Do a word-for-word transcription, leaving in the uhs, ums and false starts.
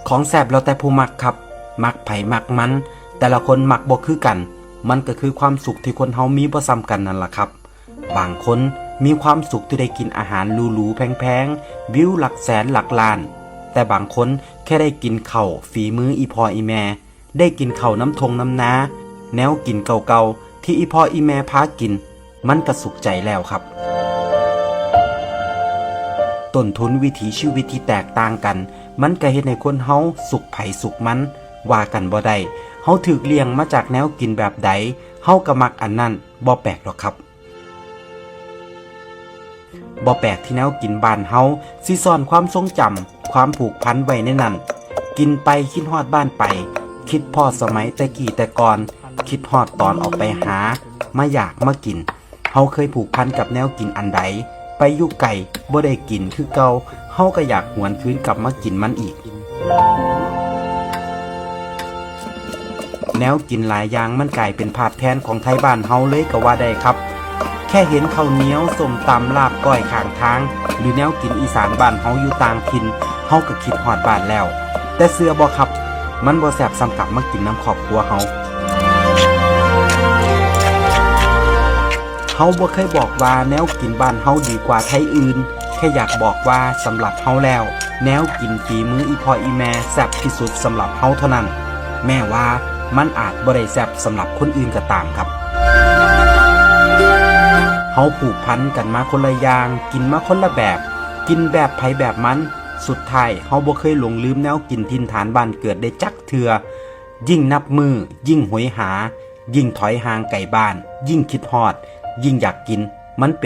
ของแซ่บแล้วแต่ผู้มักครับ มักไผมักมัน แต่ละคนมักบ่คือกัน มันก็คือความสุขที่คนเฮามีบ่ซ้ำกันนั่นล่ะครับ บางคนมีความสุขที่ได้กินอาหารหรูๆแพงๆ วิวหลักแสนหลักล้าน แต่บางคนแค่ได้กินข้าวฝีมืออีพ่ออีแม่ ได้กินข้าวน้ำทงน้ำนา แนวกินเก่าๆที่อีพ่ออีแม่พากิน มันก็สุขใจแล้วครับ ต้นทุนวิถีชีวิตที่แตกต่างกัน มันก็เฮ็ดให้คนเฮาสุขไผสุขมัน ว่ากันบ่ได้ เฮาถูกเลี้ยงมาจากแนวกินแบบใด เฮาก็มักอันนั้น บ่แปลกดอกครับ บ่แปลกที่แนวกินบ้านเฮาสิซ่อนความทรงจำ ความผูกพันไว้ในนั้น กินไปคิดฮอดบ้านไป คิดพ้อสมัยแต่กี้แต่ก่อน คิดฮอดตอนออกไปหา มาอยากมากิน เฮาเคยผูกพันกับแนวกินอันใด ไปอยู่ไกลบ่ได้กินคือเก่า เฮาก็อยากหวนคืนกลับมากินมันอีก แนวกินหลายอย่างมันกลายเป็นภาพแทนของไทบ้านเฮาเลยก็ว่าได้ครับ แค่เห็นข้าวเหนียว ส้มตำ ลาบก้อยข้างทาง หรือแนวกินอีสานบ้านเฮาอยู่ต่างถิ่น เฮาก็คิดฮอดบ้านแล้ว แต่เชื่อบ่ครับ มันบ่แซ่บส่ำกลับมากินนำครอบครัวเฮา เฮาบ่เคยบอกว่าแนวกินบ้านเฮาดีกว่าไทอื่น แค่อยากบอกว่าสำหรับเฮาแล้ว แนวกินฝีมืออีพ่ออีแม่แซ่บที่สุดสำหรับเฮาเท่านั้น แม้ว่ามันอาจบ่ได้แซ่บสำหรับคนอื่นก็ตามครับ เฮาผูกพันกันมาคนละอย่าง กินมาคนละแบบ กินแบบไผแบบมัน สุดท้ายเฮาบ่เคยหลงลืมแนวกินถิ่นฐานบ้านเกิดได้จักเทื่อ ยิ่งนับมื้อ ยิ่งโหยหา ยิ่งถอยห่างไกลบ้าน ยิ่งคิดฮอด ยิ่งอยากกิน มันเป็น